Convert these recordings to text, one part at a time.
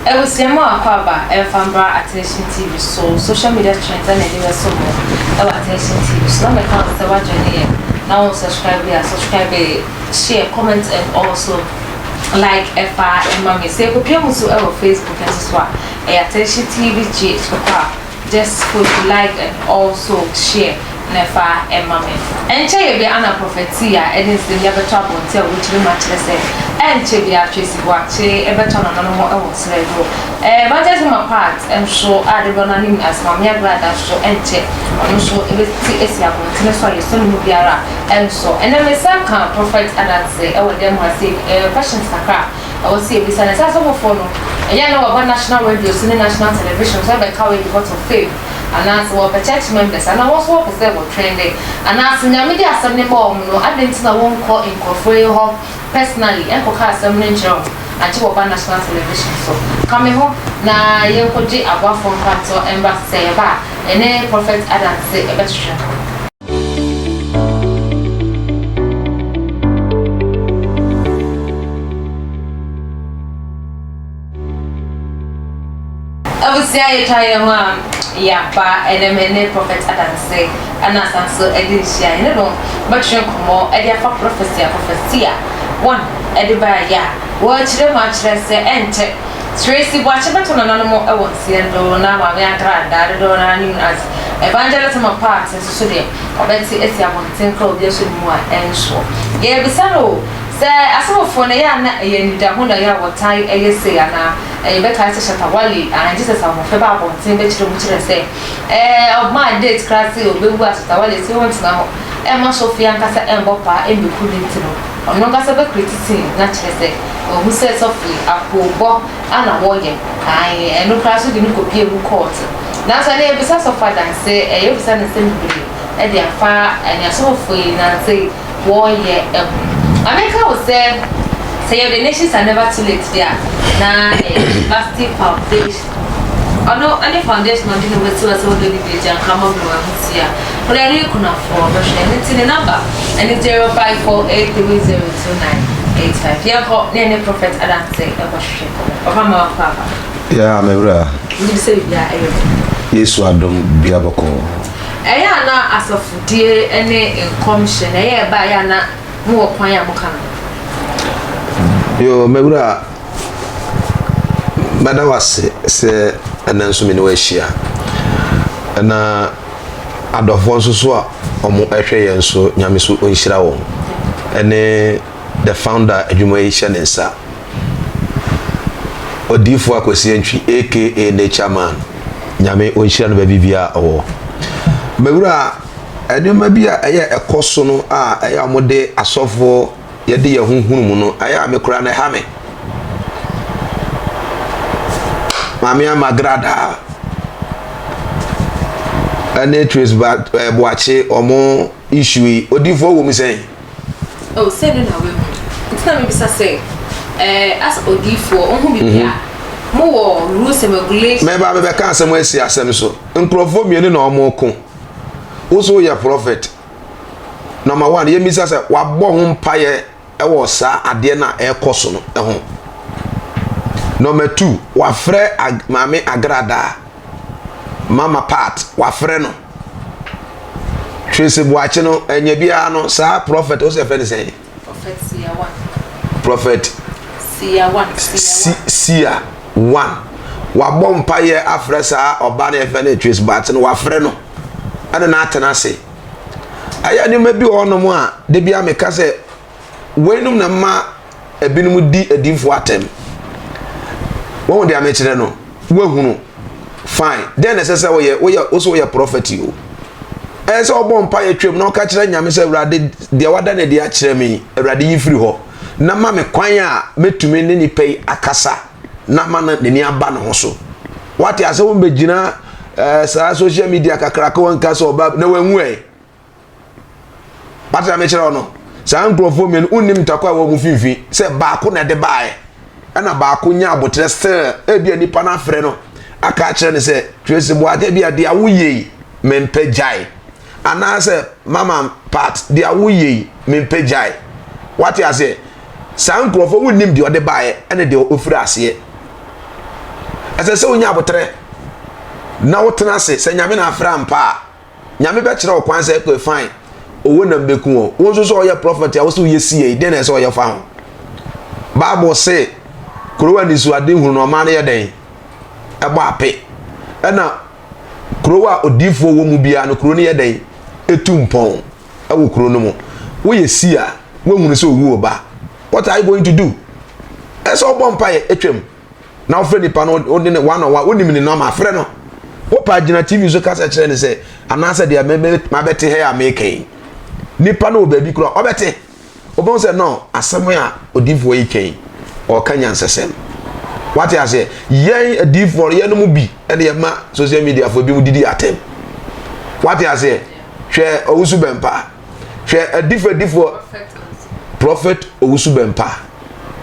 Abusua mu akwaaba ɛmfa mbra Attention TV so, social media trends ɛna ɛde bɛso mo ɛwɔ Attention TV so. Na mɛka wo sɛ woajoine yɛn na wo subscribe a, subscribe, share, comment and also like ɛfa ɛma me. Sɛ yɛkɔpia mu so ɛwɔ Facebook nso so a, ɛyɛ Attention TV GH kɔkɔ a, just put like and also share na ɛfa ɛma me. Ɛnkyɛ yɛ bia ana Prophet T a ɛde nsɛm bi abɛto abɔnten a wɔkyerɛ mu akyerɛ sɛ ɛnkyɛ bia Tracy Boakye ɛbɛtɔ nananom ɛwɔ serɛ do. Evangelist Mama Pat nso a dodoɔ no ara nim as Maame Agrada nso ɛnkyɛ ɔno nso ɛbɛti asi abɔntene so a yɛsɔ ne mu biara ɛnsɔ. Ɛnɛ me nsa ka Prophet Adanse ɛwɔ dɛm ha sei, questions kakra a ɛwɔ sɛ yɛbisa no. Ɛsɛ asɔfofoɔ no ɛyɛ a na wɔba national radio so ne national television so ɛbɛka wei because of fame. Anaa sɛ wɔpɛ church members anaa wɔn nso wɔpɛ sɛ wɔ trende anaa sɛ Nyame de asɛm no ma wɔn no adɛn nti na wɔnkɔ nkurɔfoɔ yi hɔ personally nkɔka asɛm no nkyerɛ wɔn agye wɔba national television so. Ka me ho na yɛnkɔgye aboafoɔ nkratoɔ mmra sɛ yɛba a yɛne Prophet Adanse bɛtwetwe nkɔmmɔ. Abusua yɛtwa yɛn ho a yɛaba ɛnɛ me ne Prophet Adanse ɛna asan so ɛde nhyia yɛne no bɛtwe nkɔmmɔ ɛde afa prophecy a prophecy a one ɛde baa yɛ a wɔakyerɛ mu akyerɛ sɛ ɛnkyɛ Tracy Boakye bɛtɔ nananom ɛwɔ nseɛn do na Maame Agradaa dodoɔ no ara nim no as Evangelist Mama Pat nso so deɛ ɔbɛte asi abɔnten koraa obi asɔ ne mu a ɛnsoɔ yɛrebisa no o Sɛ asɔfofoɔ no, ɛyɛ a na ɛyɛ anidaho na ɛyɛ a wɔtae yɛ sei anaa? Yɛbɛkae sɛ Shatta Wale, aah, Jesus ahoɔfɛ baa abɔnten bɛkyerɛ mu kyerɛɛ sɛ, ɛɛ, ɔmaa date koraa sɛ ɔbɛwu a Shatta Wale se ɔntena hɔ mma sɔfo yi ankasa mmɔ paa mmɛku no nti no, ɔno ankasa bɛ create scene na kyerɛ sɛ wahu sɛ sɔfo yi apoobɔ na wɔyɛ, ae, ɛno koraa nso de no kɔpie mu kɔɔto. Nanso ɛnnɛ yɛbisa sɔfo adanse, yɛbisa no nsɛm bebree de afa nea asɔfofoɔ yi nansa yi wɔreyɛ ho. Ma menka wo sɛ, sɛ yɛ donations are never too late deɛ a, na ɛyɛ Basti Foundation. Ɔno ne foundation a ɔde ne ho asi hɔ sɛ ɔdɔ ne bi agya nka ma me wɔ ahotua. Kora ne kunafoɔ bɛhwɛ. Ɛno nti ne number ɛne 0548302985. Yɛnkɔ ne yɛne Prophet Adanse ɛkɔhwehwɛ nkɔmmɔ. Papa ma wakɔ aba. Yeah, me wura. Wogye di sɛ biribiara ɛyɛ bɔkɔɔ? Yesu adom, biribiara bɔkɔɔ. Ɛyɛ a na asɔfodie ne nkɔmhyɛ no, ɛyɛ a ɛba a, ɛyɛ a na mowɔ kwan a moka no? Yoo, m'awura, mɛda wo ase sɛ ɛnɛ nso me ne wo ahyia. Ɛna adɔfoɔ nso so a wɔhwɛ yɛn nso, Nyame so ɔnhyira wɔn. Ɛne the founder adwuma yi hyɛ ne nsa. Odiyifoɔ Akwasi Antwi aka Nature Man, Nyame ɔnhyira no baabi biara ɔwɔ. Mawura, nneɛma bi a ɛyɛ ɛkɔ so no a ɛyɛ a wɔde asɔfoɔ yɛde yɛn ho hunu mu no, ɛyɛ a me koraa na ɛha me. Maame Ama Gradaa ɛne Trace Boakye wɔn issue yi, odiyifoɔ wɔ mu sɛn? Oh, sɛ no na wahu. Nti na mebisa sɛ, eh, as odiyifoɔ, wohu biribi a, mhm. mowɔ rules and regulations? Mɛba mebɛka asɛm asi asɛm so. Nkurɔfoɔ mmienu na wɔn ko. Wo so woyɛ prophet. Number one, yɛmmisa sɛ wabɔ ho mpaeɛ wɔ saa adeɛ no a ɛrekɔ so no ho. Number two, wafrɛ ag maame agradaa, mama part, wafrɛ no. Tracy Boakye no, ɛnyɛ biara no, saa prophet, wo sɛ ɛfɛ ne sɛn? Prophet Sia one. Prophet Sia one. Sia one. Wabɔ mpaeɛ afrɛ saa ɔbaa no yɛfɛ no Tracy Boakye no, wafrɛ no ɛne no atena ase. Ɛyɛ nneɛma bi wɔ hɔnom a, da biara meka sɛ weinom na mma ebinom di adiyifoɔ atɛm. Wɔn deɛ mekyerɛ no, woahunu. Fine. Dɛn na ɛsɛ sɛ woyɛ? Woyɛ wo sɛ woyɛ prɔfɛt o. Ɛyɛ sɛ ɔbɔ mpa yɛ twam na ɔka kyerɛ Nyame sɛ Awurade deɛ wada no adi akyerɛ me yi, Awurade yi firi hɔ na ma me kwan a mɛtumi ne nipa yi akasa na ma no n'ani aba ne ho so. Wate ase wɔn bɛgyina ɛɛ eh, saa social media kakraka wɔn nka sɛ ɔba na wɔn ɛ. Wate na mekyerɛ wo no saa nkurɔfoɔ mmienu wonnim ntakwa a wɔn mu finfin sɛ baako na ɛde baeɛ ɛna baako nya abotrɛ sɛ ebi a nipa no afrɛ no aka akyerɛ no sɛ Tracy Boakye bi a deɛ woyɛ yi mempɛ gyae anaasɛ mama part deɛ woyɛ yi mempɛ gyae wate aseɛ saa nkurɔfoɔ wonnim deɛ ɔde baeɛ ɛne deɛ ɔfiri aseɛ. Ɛsɛ sɛ wonya aboterɛ na wotena ase sɛ Nyame na afrɛ ampa a, Nyame bɛkyerɛ wo kwan sɛ okay fine, owo nam bɛku wo. Wo nso sɛ ɔyɛ prophet a wo sɛ woyɛ sie yi, dɛn na ɛsɛ ɔyɛ fa ho? Bible se kurow anisoade hunu no ɔman no yɛ dɛn? Ɛbɔ ape. Ɛna kurow a odiifoɔ wɔ mu biara no kuro no yɛ dɛn? Ɛtu mpɔn ɛwɔ kuro no mu. Woyɛ sie a, woahunu sɛ owu ba. What are you going to do? Ɛsɛ ɔbɔ mpaeɛ atwam. na wofrɛ nipa no wode ne one on one wonim ne nɔma frɛ no wopa gyina tv so kasa kyerɛ ne sɛ anaasɛ deɛ mabɛte ha a meka yi nipa no wɔ baabi koraa ɔbɛte wobɛhu sɛ no asɛm a odiifoɔ yi ka yi ɔka nyansasɛm wate aseɛ yɛn adiifoɔ no yɛn mu bi ɛne yɛma social media foɔ bi mu didi atɛm wate aseɛ hwɛ owusu bɛmpa hwɛ adiifoɔ adiifoɔ prophet owusu bɛmpa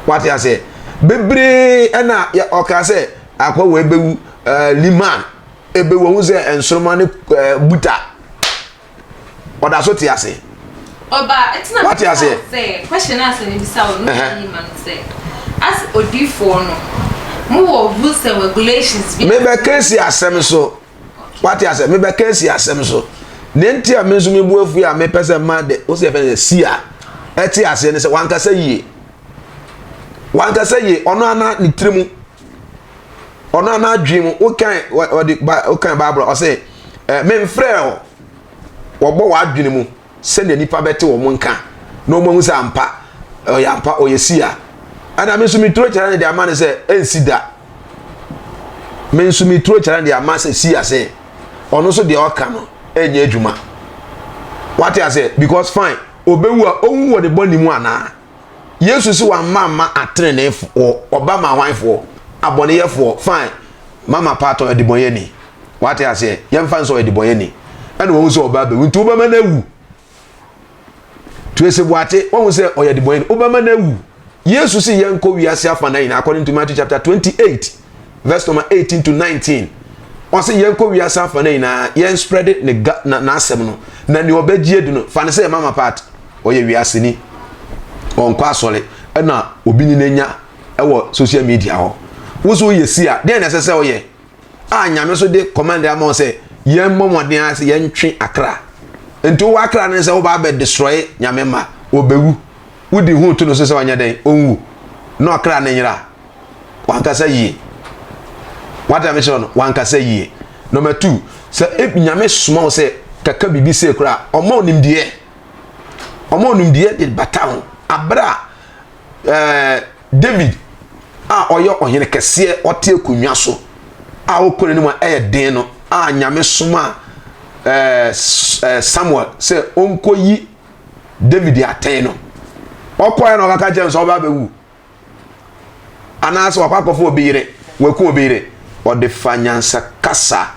wate aseɛ bebree ɛna ɔka sɛ akɔ wɔ ebewu ɛɛ liman ebewu ohun sɛ nsoroma ne ɛɛ buta ɔda so te ase. Ɔba ɛtena wate aseɛ sɛ question a sɛ mebisa wo no yi ma no sɛ as odiifoɔ no mo wɔ rules and regulations bi. Mebɛka si asɛm so. Wate asɛ mebɛka asi asɛm so. Nea nti a me nso me bu afu a mepɛ sɛ ma de wo sɛ yɛfɛ sɛ si a ɛte aseɛ ne sɛ wankasa yie. Wankasa yie ɔno ana ne tiri mu ɔno ana adwene mu wokan ɔde ba wokan Bible ɔsɛ ɛ memfrɛ o wɔbɔ w'adwene mu sɛdeɛ nnipa bɛte wɔn nka na wɔn ahu sɛ ampa ɔyɛ ampa ɔyɛ si a ɛna me nso meturo kyerɛ no de ama no sɛ ɛnsi da me nso meturo kyerɛ no de ama sɛ si ase ɔno nso deɛ ɔka no ɛnyɛ adwuma wate aseɛ because fine obewu a owu wɔ ne bɔne mu anaa Yesu se wamma amma ateneneefoɔ, ɔba ma hwanfoɔ? Abɔneyɛfoɔ. Fine. Mama Paatɔ adibɔnyɛni. Wate aseɛ? Yɛmfa nsɛ ɔyɛ dibɔnyɛni. Ɛna wahu sɛ ɔba abɛwu. Nti wobɛma no awu. Tuese Boate, wahu sɛ ɔyɛ dibɔnyɛni. Wobɛma no awu. Yesu se yɛnkɔ wiase afa na nyinaa according to Matthew chapter 28 verse number 18 to 19. Ɔse yɛnkɔ wiase afa na nyinaa yɛn spread ne ga na n'asɛm no na nea ɔbɛgye adi no fa ne sɛ mama part ɔyɛ wiaseni ɔnkɔ asɔre ɛna obi ne n'anya ɛwɔ social media hɔ wo so woyɛ si a deɛ na ɛsɛ sɛ ɔyɛ a nyame so de command ama wo sɛ yɛn mmɔ mmɔden ara sɛ yɛntwe akra nti wowɔ akra no sɛ woba abɛ destroy nyame ma ɔbɛwu wodi ho to no so sɛ ɔnyɛ dɛn ɔnwu na ɔkra no nyera wankasa yie wate ame kyerɛ no wankasa yie number two sɛ nyame soma wo sɛ kaka biribi sei koraa ɔma onimdeɛ ɔma onimdeɛ de bata ho abere a ɛɛ David a ɔyɛ ɔhene kɛseɛ ɔte akonnwa so a ɔkɔ n'anim a ɛyɛ den no a nyame soma ɛɛ ɛɛ Samuel sɛ ɔnkɔyi David atɛn no ɔkɔɛ na ɔkaka kyerɛ no sɛ ɔba abɛwu anaasɛ wakɔ akɔfa obi yere waku obi yere ɔde fa nyansa kasa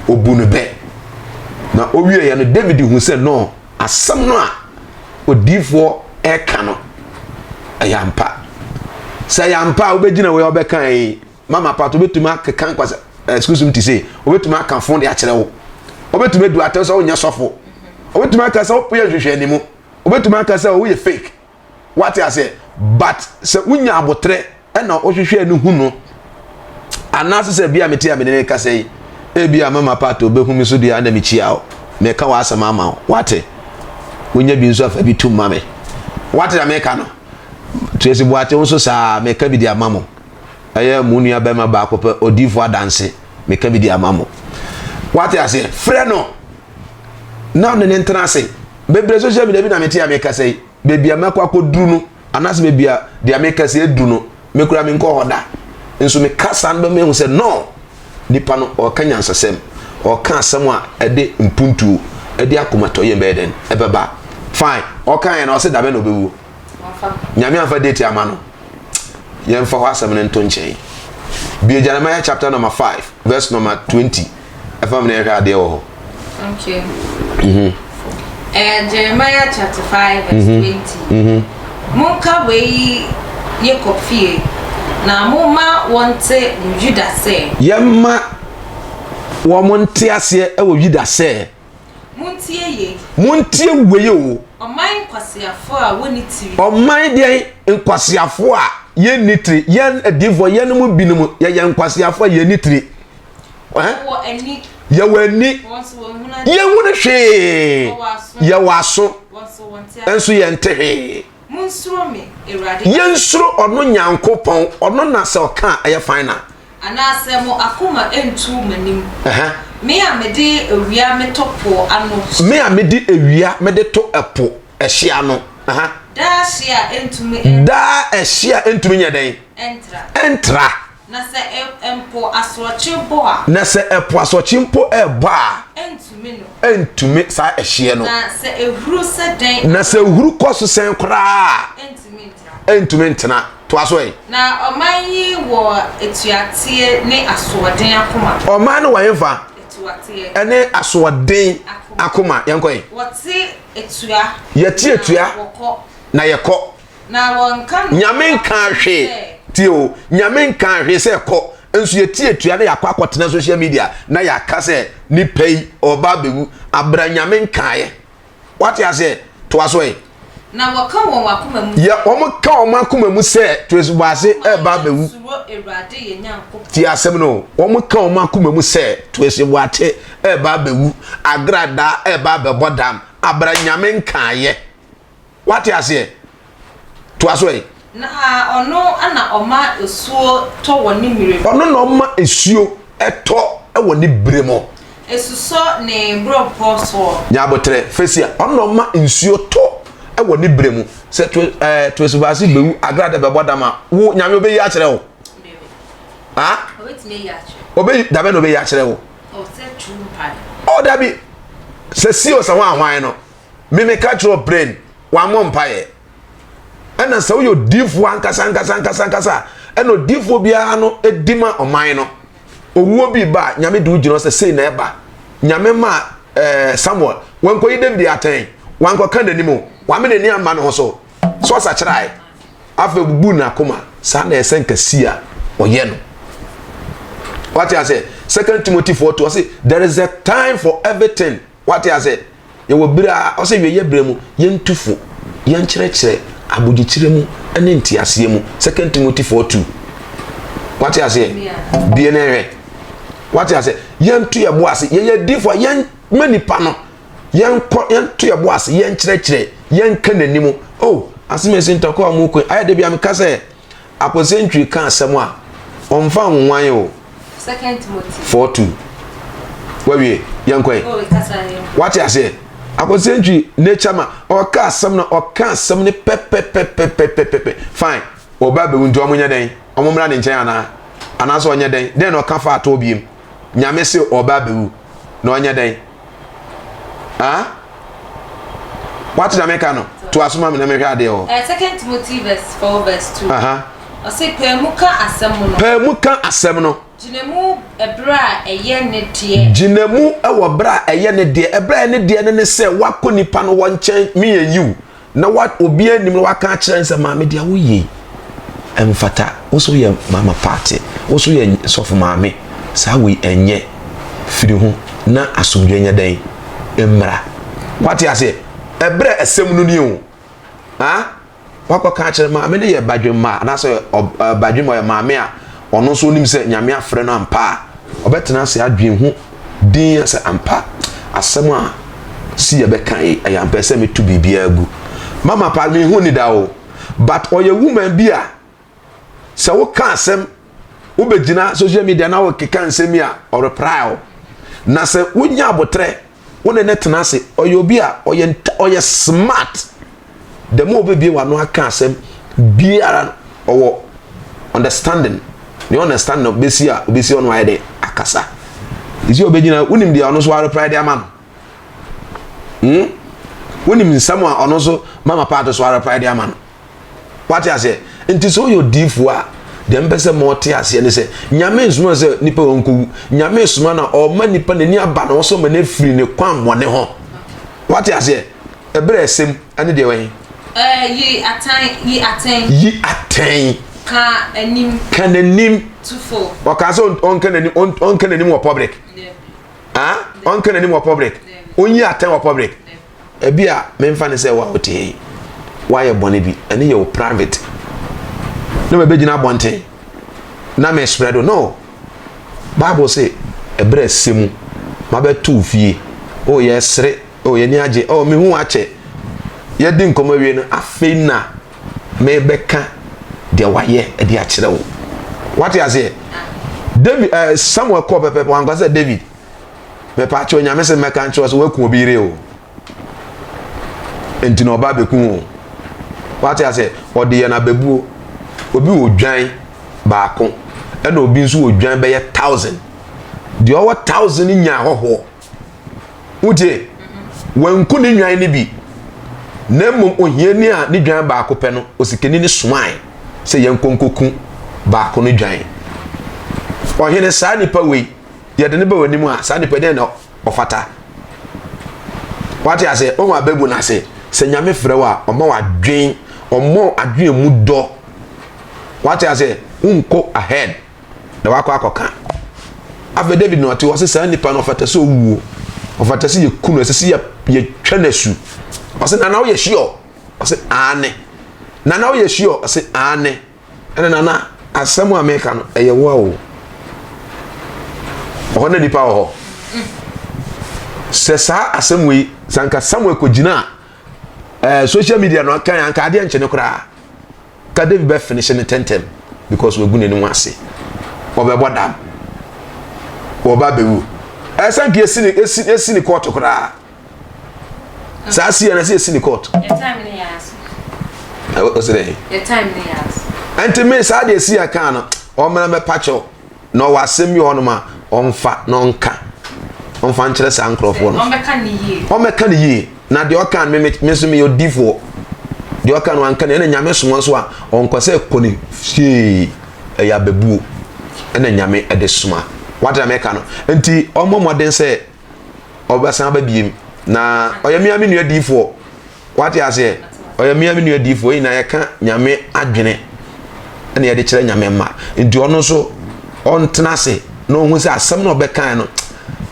obu no bɛ na owieɛ no David hu sɛ no asɛm no a odiifoɔ ɛka no ɛyɛ ampa sɛ ɛyɛ ampa a wobɛgyina wei a wobɛka yi mama pato wobɛtumi akeka nkwasa excuse me to say wobɛtumi aka fon de akyerɛ wo wobɛtumi adu atɛm sɛ wonyɛ sɔfo wobɛtumi aka sɛ woyɛ nhwehwɛanimu wobɛtumi aka sɛ woyɛ fake Wate aseɛ? But sɛ wonya abotrɛ ɛna wohwehwɛ no hu no anaasɛ sɛ bia mete a mene ne kasa yi ebi a mama pato bɛhu me so deɛ ana mekyia wo meka w'asɛm ama wo wate wonya bi nso afa bi tum ma me wate na meka no Tracy Boakye wo nso saa meka bi de ama mo ɛyɛ mo nua bɛrima baako pɛ odiifo adanse meka bi de ama mo wate aseɛ frɛ no na ne ne ntena ase bebree social media bi na mete a mekasa yi baabi a mɛkɔ akɔduru no anaasɛ baabi a deɛ mekasa aduru no me kura menkɔ hɔ da nso mekasa no bɛma ehu sɛ no nipa no ɔka nyansasɛm ɔka asɛm a ɛde mpuntuo ɛde akomatɔyɛ bɛyɛ dɛn ɛbɛba fine ɔka yɛn na ɔsɛ dabɛ na ɔbɛwuo nyame amfa date ama no yɛmfa hɔ asɛm no nto nkyɛn bie Jeremiah chapter number 5 verse number 20 ɛfa mu na yɛhwɛ adeɛ wɔ hɔ okay mm -hmm. uh, Jeremiah chapter 5 verse mm -hmm. 20 mm -hmm. monka wei Yakob fie na momma wɔnte no Yuda sɛ yɛmma wɔn nte aseɛ wɔ Yuda sɛ Montie yei. Montie wei o. Ɔman nkwaseafoɔ a wɔnni tiri. Ɔman deɛn nkwaseafoɔ a. yɛnni tiri, yɛn adiyifoɔ, yɛn mu binom, yɛyɛ nkwaseafoɔ a yɛnni tiri. Yɛwɔ ani, yɛnhunu hwee. Yɛwɔ aso, nso yɛnte hwee. Yɛnsuro ɔno Nyankopɔn, ɔno na sɛ ɔka a ɛyɛ final. Anaasɛ mo akoma ntu m'anim. Me a mede awia meto po ano hye. Me a mede awia mede to ɛpo ɛhye ano. Daa hye a ɛntumi ntra. Daa ɛhye a ɛntumi nyɛ dɛn? Ɛntra. Ɛntra. Na sɛ ɛpo asorɔkye bɔ a. Na sɛ ɛpo asorɔkye mpo rebɔ a. Ɛntumi no. Ɛntumi saa ɛhyeɛ no. Na sɛ ɛhuru sɛ dɛn. Na sɛ ɛhuru kɔ so sɛn koraa a. Ɛntumi ntra. Ɛntumi ntena. Toa so ɛ. Na ɔman yi wɔ atuateɛ ne asoɔden akoma. Ɔman no wɔ hefa? Atuateɛ. Ɛne asoɔden akoma. Yɛnkɔ ɛ. Wɔte atua. Yɛte atua. Na wɔkɔ. Na yɛkɔ. Na wɔnka no. Nyame nkaa hwee. Tie o, Nyame nkaa hwee sɛ kɔ. Nso yɛte atua na yɛakɔ akɔtena social media na yɛaka sɛ nipa yi ɔreba abɛwu. Abra Nyame nkaeɛ. Wate aseɛ? Toa so ɛ. Na wɔka wɔn akoma mu sɛ. Yɛ wɔn ka wɔn akoma mu sɛ Toasuboase reba abɛwu. Suro Awurade yɛn Nyankopɔn. Tie asɛm no. Wɔn ka wɔn akoma mu sɛ Toasuboakye reba abɛwu. Agradaa reba abɛbɔ dam. Abra Nyame nkaeɛ. Wate aseɛ? Toa so ɛ. Na ɔno na ɔma esuo tɔ wɔ ne mmerɛ mu. Ɔno na ɔma esuo tɔ wɔ ne berɛ mu. Esusɔ ne borɔpɔ soɔ. Nya aboterɛ, Fesia. Ɔno na ɔma nsuo tɔ wɔ ne berɛ mu. Sɛ to ɛɛ Toasubase bɛwu, Agrada bɛbɔ dam a, wo Nyame ɔbɛyi akyerɛ wo? Ha? Ɔbɛtumi ayi akyerɛ. Ɔbɛyi, dabɛn na ɔbɛyi akyerɛ wo? Ɔsɛ turu mpae. Oh, dabi. Sɛ si o sɛ ho ahwan no. Me meka kyerɛ wo brain wammɔ mpaeɛ. Ɛna sɛ woyɛ odiifoɔ ankasa ankasa ankasa ankasa a, ɛna odiifoɔ biara no di ma ɔman no. Owuo bi ba a, Nyame de wo gyina hɔ sɛ sei na ɛba. Nyame ma eh, Samuel, wankɔyi David atɛn, wankɔka n'anim o, wame n'ani amma ne ho so. So ɔsakyerae. Afei obubu n'akoma. Saa na ɛsɛ nka si a ɔyɛ no. Wate ase? Second Timothy 4 2 ɔse there is a time for everything. Wate ase? Yɛwɔ bere a ɔsɛ wieɛ berɛ mu yɛntu fo, yɛnkyerɛkyerɛ abodwokyerɛ mu ne nteaseɛ mu. Second Timothy 4:2. Wate aseɛ? Bie na ɛhwɛ. Wate aseɛ? Yɛnto yɛ bo ase. Yɛyɛ adiifoɔ a yɛn ma nipa no. Yɛnkɔ yɛnto yɛ bo ase, yɛnkyerɛkyerɛ, yɛnka n'anim. Oh, asɛm esi ntɔkwa a wɔn kɔ. Ayɛ de bi a meka sɛ Akosɛntwi ka asɛm a, ɔmfa nwonwan o. 4:2. Wawie, yɛnkɔ ɛ. Wate aseɛ? Akosɛntwi nature ma ɔka asɛm no, ɔka asɛm no pɛpɛpɛpɛpɛpɛ. Fine, ɔba abɛwu nti ɔmo nyɛ dɛn? Ɔmo mmra ne nkyɛn anaa? Anaasɛ ɔnyɛ dɛn? Dɛn na ɔka fa atɔ biem? Nyame se ɔba abɛwu na ɔnyɛ dɛn? Ah? Wate na meka no? To aso ma me na mehwɛ adeɛ hɔ. Eh, Second Timothy verse 4 verse 2. Aha. Ɔse paa mu ka asɛm no. Paa mu ka asɛm no. Gyina mu ɛberɛ a ɛyɛ ne deɛ. Gyina mu wɔ berɛ a ɛyɛ ne deɛ. Ɛberɛ a ɛyɛ ne deɛ no ne sɛ wakɔ nipa no wɔ nkyɛn meyɛ yiw. Na wa obiara nnim na waka akyerɛ no sɛ maame deɛ woyɛ yi ɛmfata wo so yɛ mama paate wo so yɛ sɔfo maame saa wei ɛnyɛ firi ho na asomdwe nyɛ dɛn mmra wate aseɛ ɛberɛ ɛsɛm no nie o ha wakɔka akyerɛ maame no yɛ badwemma anaasɛ badwemma ɔyɛ maame a ɔno nso onim sɛ nyame afrɛ no ampa a Ɔbɛtena ase adwen ho dinn sɛ ampa asɛm a si yɛbɛka yi ɛyɛ ampa ɛsɛ metu biribiara gu. Mama pa mehu ni da o but ɔyɛ woman bi a sɛ woka asɛm wobɛgyina social media na wokeka nsɛm yi a ɔreply o na sɛ wonya abotrɛ wo ne ne tena ase ɔyɛ obi a ɔyɛ ɔyɛ smart the more obebie w'ano aka asɛm biara ɔwɔ understanding ne understanding no besi a obesi ɔno ayɛ dɛ akasa esi obegyina wonim deɛ ɔno nso areply de ama no hmm wonim nsɛm a ɔno nso mama paati so areply de ama no Wate aseɛ? Nti sɛ woyɛ odiifoɔ a, deɛ mpɛ sɛ ma ɔte aseɛ ne sɛ, Nyame nsoma sɛ nipa wɔ nkɔwu. Nyame soma na ɔma nipa n'ani aba ne ho so ma no afiri ne kwan bɔne ho. Wate aseɛ? Ɛberɛ ɛsɛm ɛne deɛ wɔ he? Ɛɛ, yi atɛn, yi atɛn. Yi atɛn. Ka anim. Ka n'anim. Tu fo. Ɔkaa sɛ ɔnka n'anim, ɔnka n'anim wɔ public. Ah, ɔnka n'anim wɔ public. Ɔnyi atɛn wɔ public. Ebi a memfa ne sɛ wo a wote ha yi, woayɛ bɔne bi, ɛno yɛ wo private. na mabɛgyina abɔnten na me spread no. Bible se ɛberɛ ɛsɛ mu mabɛto wo fie. Oh, yɛsere. Oh, yɛni agye. Oh, mehu akyɛ. Yɛdi nkɔmmɔ awie no, afei na mebɛka deɛ wayɛ de akyerɛ wo. Wate aseɛ? David, Samuel kɔɔ pɛpɛpɛ, wanka sɛ David, mɛpa akyerɛ Nyame sɛ mɛka nkyerɛ sɛ waku obi yere o. Nti na ɔba bɛku o. Wate aseɛ? Ɔde yɛn abɛbuo. Obi wɔ dwan baako, ɛna obi nso wɔ dwan bɛyɛ 1000. Deɛ ɔwɔ 1000 nya ahɔhoɔ. Wotie? Wanku ne nwan no bi, na mmom ohiani a ne dwan baako pɛ no, osikani no somae sɛ yɛnkɔ nkoku baako no dwan. Ɔhene, saa nipa wei, yɛde no ba w'anim a, saa nipa dɛn na ɔfata? Wate ase? Wɔn abɛbu no ase. Sɛ Nyame frɛ wo a, ɔma w'adwen, ɔmmɔ adwen mu dɔ. Wate ase? Wonkɔ ahead. Na wakɔ akɔka. Afei David na ɔte hɔ sɛ saa nipa no ɔfata sɛ owuo, ɔfata sɛ yɛku no, ɛsɛ sɛ yɛtwa no asu. Ɔsɛ nana woyɛ sure? Ɔsɛ aane. Nana woyɛ sure? Ɔsɛ aane. Ɛna nana asɛm a meka no ɛyɛ wo a o. Ɔhɔ na nipa wɔ hɔ. Sɛ saa asɛm wei sɛ anka Samuel kɔgyina a social media no aka anka adeɛ nkyene koraa. Ka David bɛ finish no ntɛntɛm because wagu n'anim ase. Ɔbɛbɔ dam. Ɔba bɛwu. Ɛsɛ nka esi ne esi esi ne court koraa. Saa si yɛ na ɛsɛ esi ne court. Yɛ time ne yɛ aso. Ɔsɛ dɛ. Yɛ time ne yɛ aso. Ɛnti me saa deɛ esi yɛ kan no ɔmena mɛpa kyɛw. Na ɔwɔ asɛm bi wɔ hɔnom a ɔmfa na ɔnka ɔmfa nkyerɛ saa nkurɔfoɔ no. Ɔmmɛka ne yie. Ɔmmɛka ne yie. Na deɛ ɔka no me me nso meyɛ odiifoɔ. Deɛ ɔka no anka ne ɛna Nyame soma nso a ɔnkɔ sɛ kɔ ne fie ɛyɛ abɛbuo ɛna Nyame ɛde soma. Wate na mɛka no. Nti ɔmmɔ mmɔden sɛ ɔbɛsan aba biem na ɔyɛ mea me nua diifoɔ. Wate aseɛ? Ɔyɛ mmea me nua diifoɔ. Yɛn nyinaa yɛka Nyame adwene ɛna yɛde kyerɛ Nyame mma. Nti ɔno nso ɔntena ase na ɔhu sɛ asɛm no ɔbɛkae no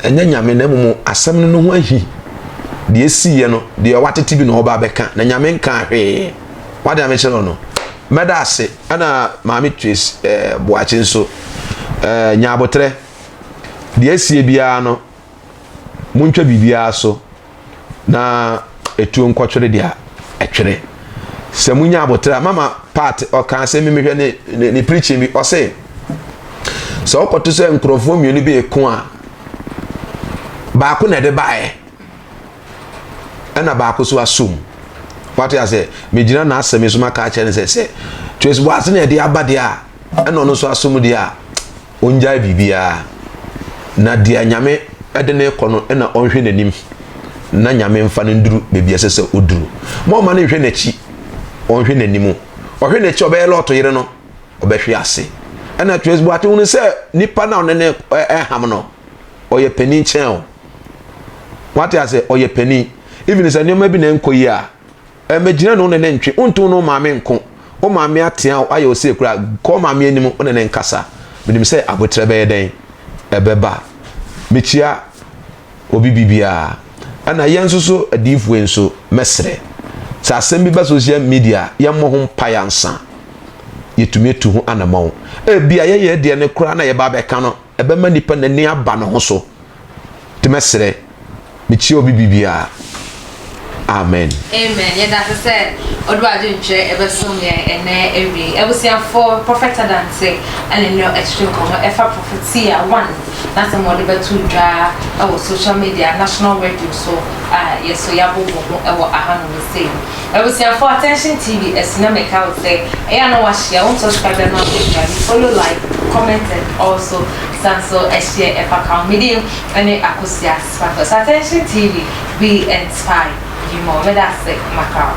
ɛnyɛ Nyame na mmom asɛm no no ho ahi. Deɛ esiiɛ no, deɛ watete bi na ɔba abɛka na Nyame nkaa hwee. Wate ame kyerɛ no? Mɛda ase ɛna Maame Trace eh, Boakye nso eh, nya abotrɛ. Deɛ esie biara no, montwa biribiara so. na etuo nkɔtwere deɛ ɛtwere. Sɛ munya abotere a, mama part ɔka asɛm bi mehwɛ ne ne, ne preaching bi ɔse sɛ wokɔto sɛ nkurɔfoɔ mmienu bi reko a baako na ɛde baeɛ ɛna baako so asom wate asɛ megyina n'asɛm yi so maka akyerɛ no sɛ sɛ Trace Boase na ɛde aba deɛ a ɛna ɔno nso asom deɛ a Ɔngyae biribiara, na deɛ Nyame de no rekɔ no na ɔnhwɛ n'anim, na Nyame mfa no nduru baabi a ɛsɛ sɛ ɔduru. Mma ɔmma no nhwɛ n'akyi, ɔnhwɛ n'anim. Ɔhwɛ n'akyi a, ɔbɛyɛ Lɔt yere no, ɔbɛhwe ase. Ɛna Trace Boateng hunu sɛ nipa no a ɔne no ɛham no, ɔyɛ panin kyɛn o. Wate ase, ɔyɛ panin. Even sɛ nneɛma bi na ɛnkɔ yie a, Ɛmmɛgyina ne wo ne no ntwe. Wonto wo ne wo maame nko. Wo maame atea wo ayɛ wo sei koraa. Kɔ wo maame anim wo ne no nkasa. Menim sɛ aboterɛ bɛyɛ dɛn? Ɛbɛba. Mekyia obi bibiara. Ɛna yɛn nso so adiyifoɔ yi nso mɛsrɛ. Sɛ asɛm bi ba social media a, yɛmmɔ ho mpaeɛ ansa yɛtumi atu ho anamɔn. Ebia yɛyɛ deɛ no koraa na yɛba abɛka no, ɛbɛma nipa n'ani aba ne ho so. Nti mɛsrɛ, mekyia obi bibiara. Amen. Amen yɛda ase sɛ ɔde w'adwentwerɛ ɛbɛsom yɛn ɛnɛ awiei. Abusuafoɔ Prophet Adante ɛne ne ɛtwetwe nkɔmmɔ ɛfa Prophetia one n'asɛm a ɔde bɛto dwa ɛwɔ social media national radio so a yɛso yɛabobo ho ɛwɔ ahanom sei. Abusuafoɔ Attention TV ɛso na meka wo sɛ ɛyɛ a na wahyia wo subscribe na subscribe follow like comment and also san so ɛhyeɛ ɛfa ka ho. Me din ɛne Akosua Sparkles. Attention TV, we inspire you more. Meda ase, Macau.